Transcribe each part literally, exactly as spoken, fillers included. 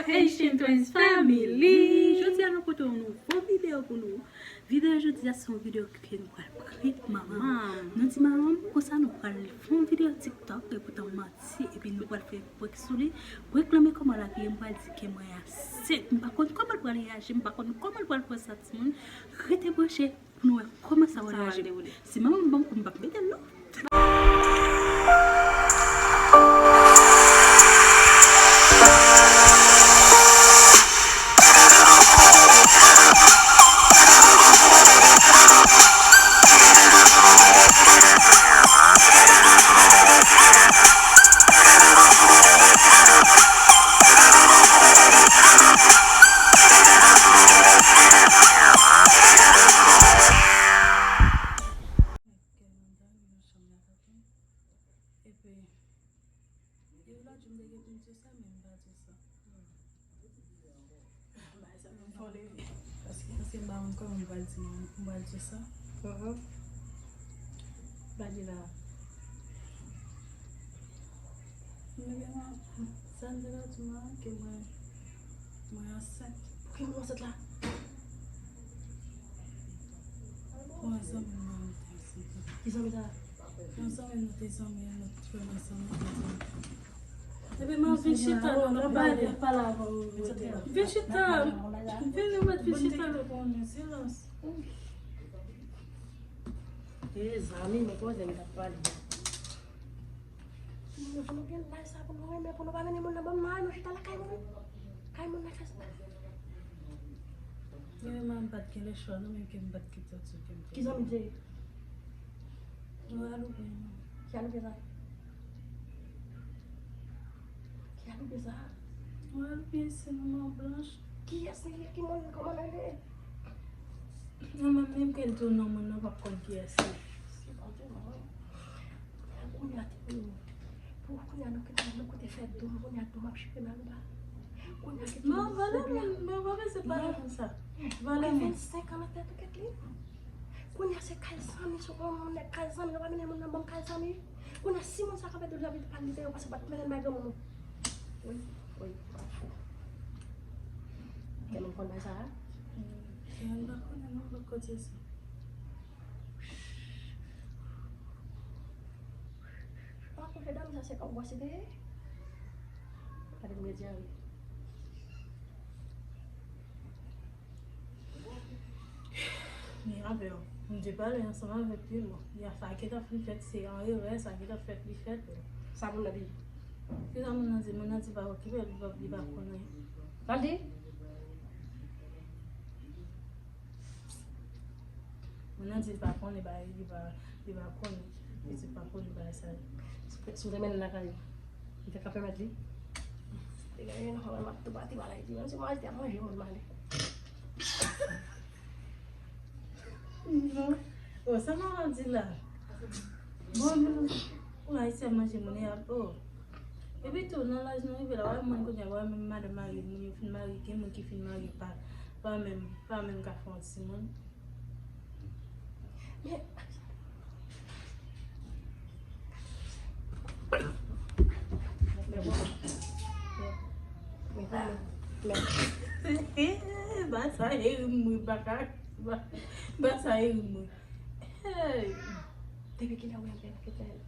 Haitian Twins Family! Jodi a nou pote yon nouvo videyo pou nou. Videyo jodi a se yon videyo ke nou pral prank manman. Nou di manman konsa nou pral fè yon videyo TikTok, epoutan manti, epi nou pral fè prank sou li. Prank lan, men kòman l abiye, m pral di ke mwen ansent. M pa konn kòman l pral reyaji, m pa konn kòman l pral pran sa timoun. Rete branche pou nou wè kòman sa va reyaji. Si manman m ban m kou, m p ap mete l non. Epi, e lòt jou m te gen pou m di w sa, men m pa di w sa. Bagay sa fè m fò leve. Paske, paske m pa konn kòman m pral di, m pral di w sa. Bagay la. Mwen gen sa m te ka di w la, ke mwen, mwen ansent. Poukisa mwen ansent la? Mwen zanmi mwen te ansent. Ki zanmi sa? Yon zanmi nou te zanmi, nou t fè nou zanmi, nou te zanmi. Epi mwen vin chita la, nou pale. Vin chita. Vin, nou mèt vin chita la. Silans. E zanmi, mwen poze m t ap pale. Mwen fè nou gen laj sa pou nou renmen, pou nou pa mennen moun nan ban m nan, nou chita lakay moun. Kay moun nan kay sa. Mwen menm m pa t gen lechwa, non, menm ke m pa t kite w di ke m te. Ki zanmi te ye? Mwen al oubyen non. Ki al oubyen sa? Ki al oubyen sa? Mwen al oubyen se manman blanch. Kiyès li? Ki moun? Kòman l rele? Non, mwen menm ke l di w non, moun nan p ap konn kiyès li. Se bon, se bon. Kounye a, te pou, pou kounye a, nou kite, nou kite fè dou, kounye a, dou m ap chire nan anba. Kounye a, kite. Non, valè moun, mwen pa bezwen pale konsa. Valè moun. Vennsenk an nan tèt ou, kèt li. Kounye a, se kay zanmi, sou yon moun nèg kay zanmi, nou pa mennen moun nan ban m kay zanmi. Kounye a, si moun sa kanpe dou, l ap vin pale, li te yo pase, pa t mennen l bay granmoun ou. Wi, wi, w ap fou. Gen moun konn bay sa a? Gen, m pa konnen non, lòt kote sa. Pa konfye dam sa se kòm bwase te ye. Gade m gen dyare. Ni avè w. M te pale ansanm avèk li, bon. Ya sa ki t ap fin fèt, se an erè, sa ki t ap fèt, li fèt. Sa moun nan di? Ki sa moun nan di? Moun nan di pa okipe l, li pa, li pa konnen. Sa l di? Moun nan di li pa konnen bagay, li pa, li pa konnen. Pitit pa konnen bagay sa yo. Si w te mennen l lakay ou, li te ka pèmèt li? Li gen yon fanm, m ap tou pati bagay li. Menm si m achte a manje, moun male. Non. Oh, sa m ap di la. Bon, bon. Ou Ayisyen manje moun e ap, oh. Epi tou, nan laj nou rive la, w ap wè moun kounye a, w ap wè menm madanm marye, moun yo fin marye, gen moun ki fin marye pa, pa menm, pa menm ka fè yon timoun. Men, men, men, men, men. Ba sa e rim mwen, pa ka, ba, ba sa e rim mwen. Hey! Depi kilè w renmen Fidel?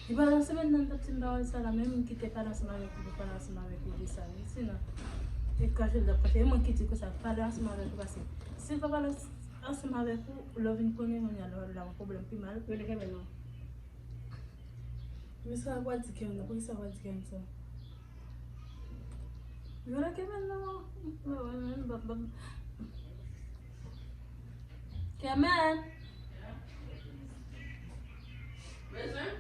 Li pa nan semèn nan, m t ap di m pawòl sa la, men m kite pale ansanm avèk ou, pou pale ansanm avèk ou de sa, wi, sinon, li kache, l t ap kache. E mwen ki di konsa, pale ansanm avèk ou, paske si l pa pale ans-, ansanm avèk ou, lè w vin konnen, kounye a, lè w la, yon pwoblèm pi mal. Yo te kenbe non. Men sa w pral di Kèm nan, poukisa w pral di Kèm sa? Yo te kenbe non. Mwen, mwen, mwen, mwen, mwen. Kèmèn. Bezwen?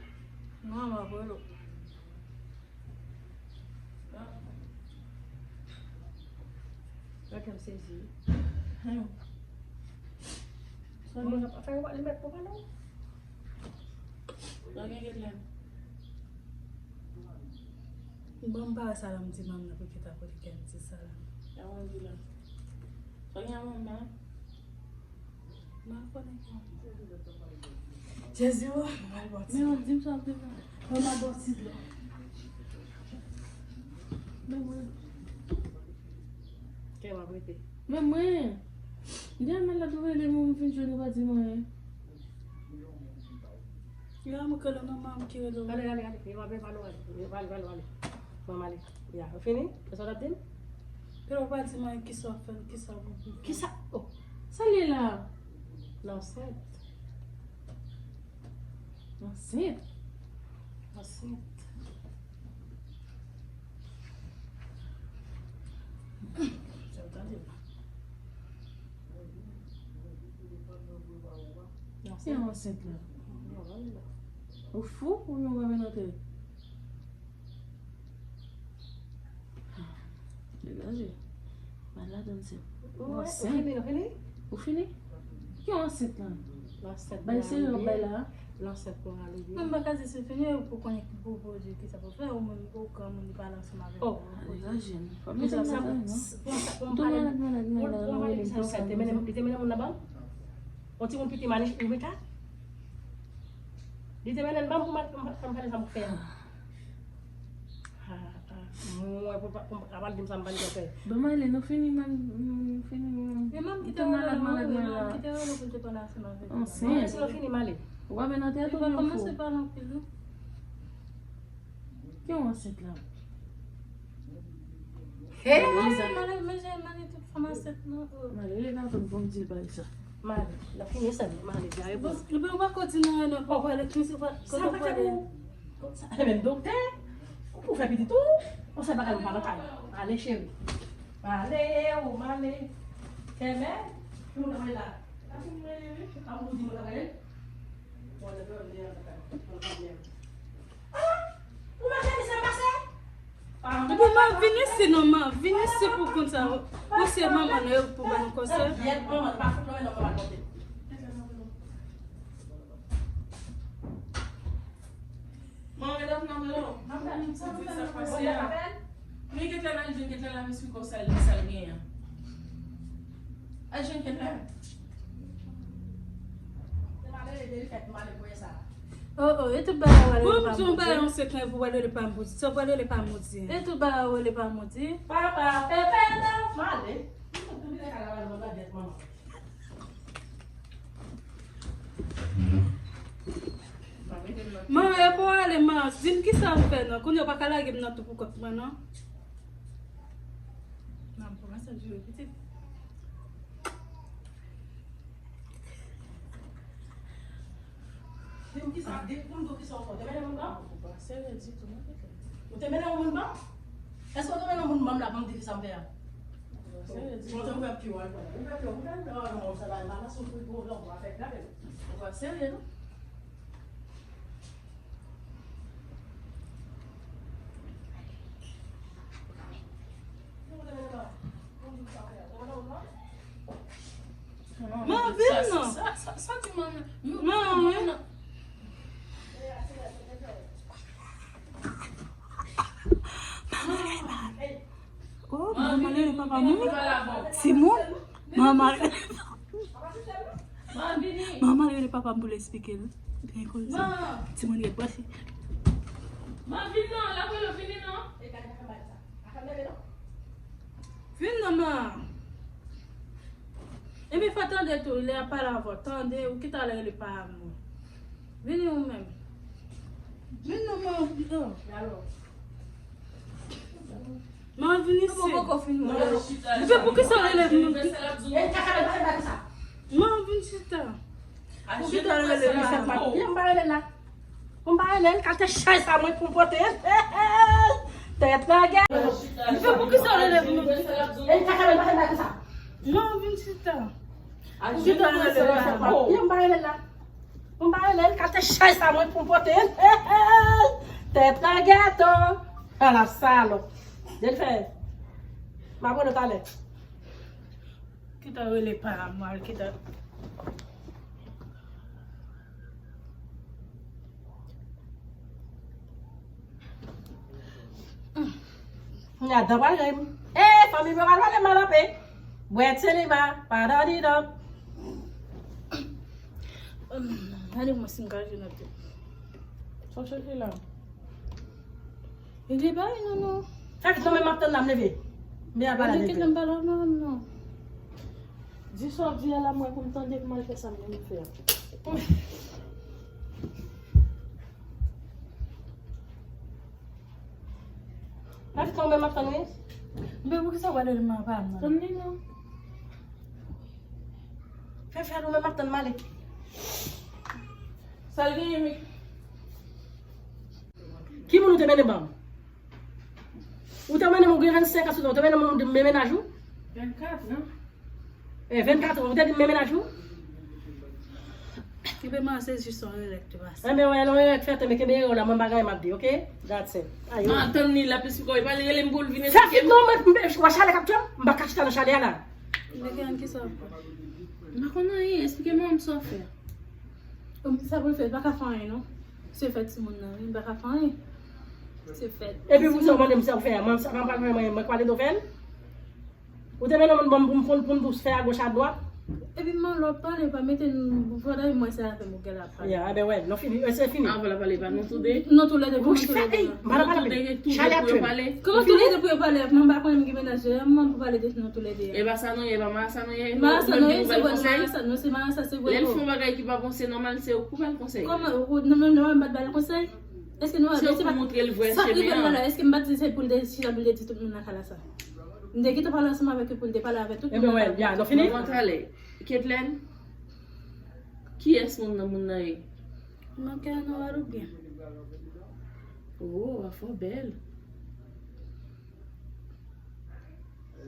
Non, m ap rele w. Gade m sezi. Hmm. Sa gen, fè yon pale mèt pou pale w. Sa gen, gen lè. Bon, m pa wè Salam di manman nan pou ki ta kote kè m di Salam. Sa mwen di la. Sa gen manman? Mwen konnen ki manman. Jezi o, mwen al bò ti. Men w di m sa, w di m sa. Mwen al bò ti dlo. Men mwen. M ap rete. Men mwen, m te al malad, ou rele m, m vin jwenn ou pa di m anyen. Yo, m rele manman m ki rele w. Ale, ale, ale. Yo, ale, ale, ale. Yo, ale, ale, ale. Manman, ale. Ya, ou fini? Se sa w t ap di m? Yo, ou pa di m anyen, kisa w fè, kisa w... Kisa? Oh, sa l ye la? L ansent. Ansent. Ansent. Sa w tande la? Ki ansent la? Ou fou oubyen w pa vin antre? Degaje. Mal ladann se. Ou ansent. Ou fini, ou fini? Ou fini? Ki ansent lan? Bay serye w ap bay la. L ansent pou Mali, wi. Mwen m pa ka di se fini, ou pou konnen ki pou pwodui, ki sa pou fè, ou menm ou granmoun li pale ansanm avèk ou. Oh, degaje. Fò m mete m ladann non. M tou malad, malad, malad, ou rele m konsa. Li te mennen moun nan ban m? On timoun piti Mali, ou reta? Li te mennen l ban m pou m al, pou m al, pou m al fè sa m fè a. Ah, ah. Mwen, pou, pou, pou, apral di m sa m pa gen kè. Bon, Marlène, nou fini, man, nou fini, man. Men manm ki te rele la, manm ki te rele pou l te pale ansanm avèk ou. Ansent. Mwen, si nou fini, m ale. Ou pa vin nan tèt ou, men fou. Li pa kòmanse pale anpil, non. Ki yon ansent la? Hey! Mwen, mwen, mwen, mwen, tout fanm ansent, non. Mwen, li pa konn pou m di l bagay sa. Male, l ap fini sèl, male, di a repons. Bon, li pa, pa kontinye, non, pa pale, misye pa, sa pa te pou, sa, e menm doktè, ou pou fè pitit ou, ou sa bagay ou pa nan kay. Ale, cheri. Male, ou male. Kèmè, ki moun ap rele la? Pa fin rele, wi. A, ou di moun ap rele? Bon, lè mwen, mwen, mwen, mwen, mwen. Ah! Ou mèt fè misye pase? Epi man, vin isi non, man. Vin isi pou konn sa. Ou se manman nou, e ou pou ban nou konsèy. Yèt manman, pa fout non, non, manman, monte. Man, medam nan, non. Sa k pase a? Men gentan al jwenn, gentan al mesye konsèy, sa l genyen. Al jwenn gentan. Se malere de li fèt, malere pou sa. Oh, oh, e tout bagay w ale pa modi. Bon, bagay yon sekrè pou w ale pa modi. Sa w ale pa modi. E tout bagay w ale pa modi. Papa, pepe, non, male. Man, e pou w ale, man. Di m kisa m fè, non. Kounye a w pa ka lage m nan tou pou kont mwen, non. Nan, m kòmanse jwe pitit. Di m kisa, di m pou m di w kisa w fè. Ou te mennen moun ban m? Ou pa serye ditou, non, pitit. Ou te mennen yon moun ban m? Èske ou te mennen yon moun ban m la pou m di kisa m fè a? Ou pa serye ditou. Ou te ouvè pye w al pran. Ouvè pye w, ouvè pye w, ouvè pye w, sa va mal, sou pou gwo gran bwa fè grave. Ou pa serye, non? Man, vin non. Sa, sa, sa, sa di manman. Man, vin non. Oh, manman li rele papa moun. Timoun. Manman. Manman li rele papa m pou l esplike l. Gen koze. Timoun gen pase. Man, vin non, l ap rele w vini non. Vin non, man. Epi fò tande tou, lè y ap pale avè w, tande, ou kite al rele pa moun. Vini ou menm. Vin non, man. Man, vin isi. Epi poukisa w rele m? Man, vin chita. Poukisa w rele m? Pou m pa rele l la. Pou m pa rele l, kal te chay sa mwen pou m pote l. Tèt nan gè. Misye, poukisa w rele m? E li ta ka rele m pa fè bagay konsa. Non, vin chita. Chita rele m. Pou m pa rele l la. Pou m pa rele l, kal te chay sa mwen pou m pote l. Tèt nan gèto. Ala salòp. Jennifer. M ap rele w talè. Kite rele pa mal, kite. Kounye a dan pral grenn. Eh, fanmi mwen pral pale mal anpe. Bwè seliba, pa dòdi dòp. Gade mwen si m ka jwe nan tèt. Sa w chèche la? Regle bagay non, non. Fè vit non, men m ap tann la, m leve. Men a pale avèk li. Kite m pale avè w, non. Di sa w di a la, mwen pou m tande, pou m al fè sa m gen pou m fè a. Afik, ou menm ap tann wi? Men poukisa w pale de mwen pa m nan? Tann li non. Fè fè ou menm ap tann m ale. Sa l genyen, wi? Ki moun ou te mennen ban m? Ou te mennen m, ou gen vennsenk an sou twa, ou te mennen m, ou te men mennaj ou? Vennkat, non? Eh, vennkat an, ou te di m men mennaj ou? Kenbe m an, se jis yon erè ki te pase. Enben, wè, yon erè k fèt, men kenbe erè w la, mwen m pa gen anyen m ap di, oke? That's it. Ayo. Non, tann li, l ap esplike w, e pa li rele m pou l vin esplike m. Fè fit non, mwen, mwen, w a chalè k ap tchè m, m pa ka chita nan chalè a la. Li gen kisa w fè? M pa konn anyen, esplike mwen sa w fè. Sa pou l fè, l pa ka fè anyen, non. Se fè timoun nan, wi, l pa ka fè anyen. Se fè. Epi pou sa w mande m sa w fè a, mwen, sa pa, pa, mwen, mwen, mwen kwale do fè l? Ou te mennen moun ban m pou m, pou m, pou m dous fè agoch adwat? Epi man lòt pale, pa mete nou, pandan mwen se avè m ou gen la pale. Ya, enben wè, nou fini, e, se fini. Avan l ap pale, pa nou tou de. Nou tou lè de, kòman tou lè de? Ey, m pa nan pale. Chalè ap tchwe m. Kòman tou lè de pou yo pale? Mwen pa konnen m gen mennaj, mwen pou pale de nou tou lè de. E pa sa nou ye, e pa marasa nou ye. Marasa nou ye, se vre, marasa nou, se marasa, se vre. Lè l fè yon bagay ki pa bon, se nòmal, se ou k pou ba l konsèy. Kòman, ou, nou menm, nou menm, pa t ba l konsèy? Èske nou, se ou k pou montre l vrè chemen an. Sa ki fè l la, èske m pa t di se pou l de, chita pou l de di tout moun nan kay la sa? M te gentan pale ansanm avèk yo pou l te pale avèk tout moun nan kay la. Ebyen, wè, ya, nou fini? Manman talè. Ketlen, kiyès moun nan, moun nan ye? Manke an nwa oubyen? Oh, afè w bèl.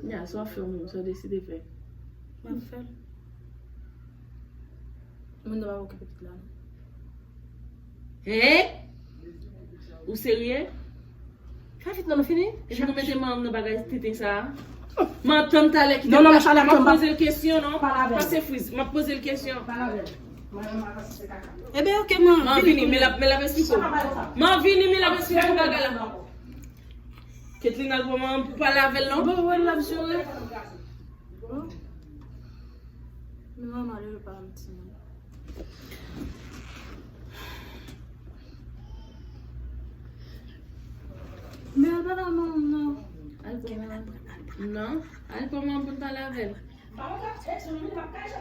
Nya, sa w ap fè w menm, sa w deside fè? M ap fè l. Moun nan pa okipe pitit la, non. Hein? Ou serye? Fè vit non, nou fini? Epi nou mete manm nan bagay tenten sa a? M ap tann talè ki te. Non, non, m ap poze l kesyon, non. Pase friz, m ap poze l kesyon. Ebyen, oke, man. M a vini, men l ap, men l ap esplike w. M a vini, men l ap esplike w bagay la. Ketlin al pran manman pou pale avè l, non? Bon, wè, l ap jere. Bon. Men manman li pa yon timoun. Men al pale a manman m, non. Al pran manman. Non, al pran manman pou n pale avè l.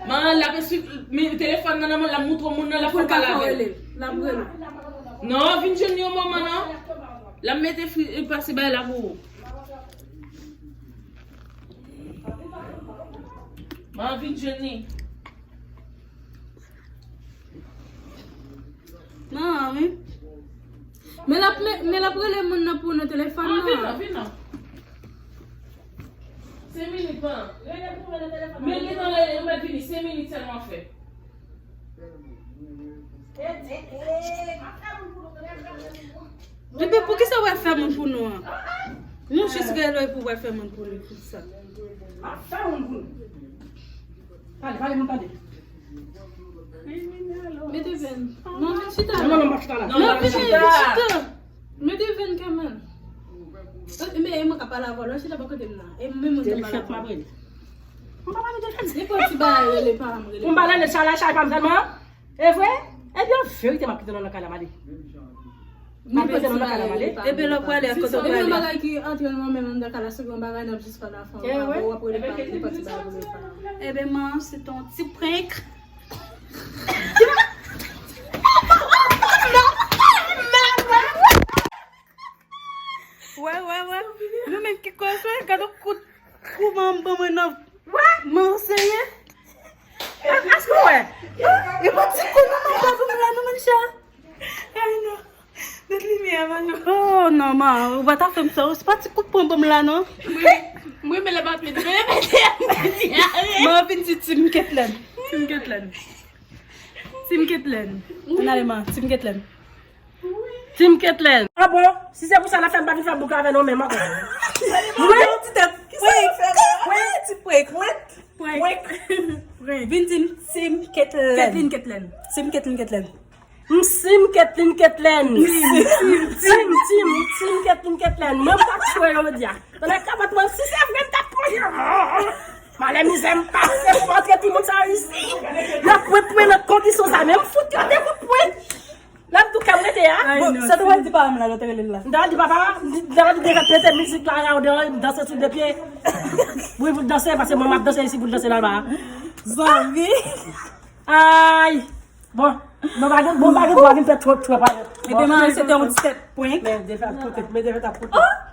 Man, l ap esplike, men telefòn nan nan men l, l ap montre moun nan, l ap fè pale avè l. L ap rele. Non, vin jwenn li yon moman, non. L ap mete fri, e pase bay la pou ou. Man, vin jwenn li. Non, wi. Men l ap, men, men l ap rele moun nan pou nan telefòn nan. Vin nan, vin nan. Senk minit, man. Rele pou mwen nan telefòn. Men gentan rele, ou mèt vini. Senk minit sèlman fè. Epi poukisa w ap fè moun pou nou an? Nou jis rele pou w ap fè moun pou nou, poukisa? M ap fè moun pou nou. Pale, pale, moun tande. Mete venn. Non, vin chita. Non, non, non, m ap chita la. Non, vin chita. Mete venn kanmenm. E, men, e mwen ka pale avè w, chita bò kote m nan. E mwen menm mwen te pale avè w. M pa pale de fèm. Nenpòt ti bagay rele pa m, rele pa m. Pou m pale de chalè, chalè pa m sèlman. E vre? Ebyen, an verite, m ap kite nou nan kay la, m ale. M ap kite nou nan kay la, m ale. Ebyen, lè w prale, a kote w prale? Yon bagay ki antre nan men m nan kay la, se yon bagay n ap jis pale ansanm. E vre? W ap rele pa m, nenpòt ti bagay rele pa m. Ebyen, man, se ton ti prank. Wè, wè, wè. Nou menm ki koze, gade kout kou manman ban mwen nan. Wè? Man serye? Èske w wè? E pa ti kou manman ban pou mwen la, non, Manisha? Ay, non. Met limyè a, Manisha. Oh, non, man. Ou pa ta fè m sa. Se pa ti kou pran ban m la, non. Mwen, mwen, men lè pa pete. Men lè pete. Man vin di Team Ketlen. Team Ketlen. Team Ketlen. Ann ale, man. Team Ketlen. Team Ketlen. Ah bon? Si se pou sa n ap fè, m pa vin fè bouk avè nou menm ankò. Mwen, prank, prank, prank, prank. Vin di m Team Ketlen. Ketlin Ketlen. Team Ketlen, Ketlen. M Team Ketlin, Ketlen. Team, team, team, team Ketlin, Ketlen. Mwen pa t kwè yo di a. Nan kabat mwen, si se vre, m t ap kwè. Malè mizè m pase pou antre timoun sa isi. Yo pran pran nan kondisyon sa, men m fout yo de kout pran. Lè m tou kè m rete a. Bon, sa tou wè di pa m la, lè w te rele l la. M ta di papa, m ta di deja pete mizik la, la, ou de, m danse sou de pye. Wi, pou danse, paske mwen m ap danse isi, pou danse la, ba. Zanmi. Ay. Bon, bon, pa gen, bon, pa gen, pa gen fè twòp, twòp, ale. Ebyen, mwen, se te yon ti tèt prank. Men, defèt ap koute, men, defèt ap koute.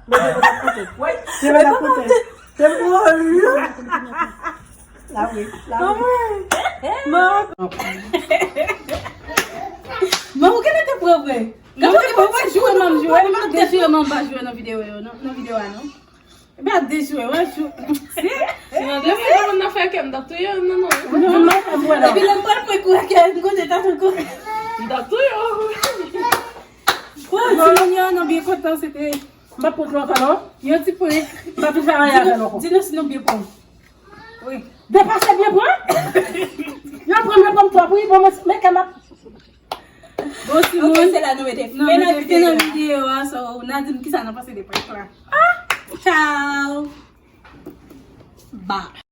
Men, defèt ap koute. Wi, defèt ap koute. Te bon. La, wi, la, wi. Mwen. Mwen, ou genlè te pran vre. Mwen, ou te pran vre, jwe, mwen, jwe. Mwen, te jwe, mwen, pa jwe nan videyo, yo, nan, nan videyo a, non. Ebyen, ap dejwe, wè, jou. Si, si nan dwe fè moun nan fè kè m, m t ap touye yo, non, non. Non, non, non, non. Epi lè m pral pran kou ak kè, m konnen ta pran kou. M t ap touye yo. Wè, timoun yo, nou byen kontan, se te. M p ap pran kou ankò, non. Yon ti prank. M p ap vin fè anyen avè nou ankò. Di nou si nou byen pran. Wi. Depase byen pran. Yo pran, yo pran twòp, wi, bon, men, men kè m ap Bon, timoun, ok, se la nou mete fen nan videyo a. So, n a di m kisa nou panse de prank la. Ciao. Bye.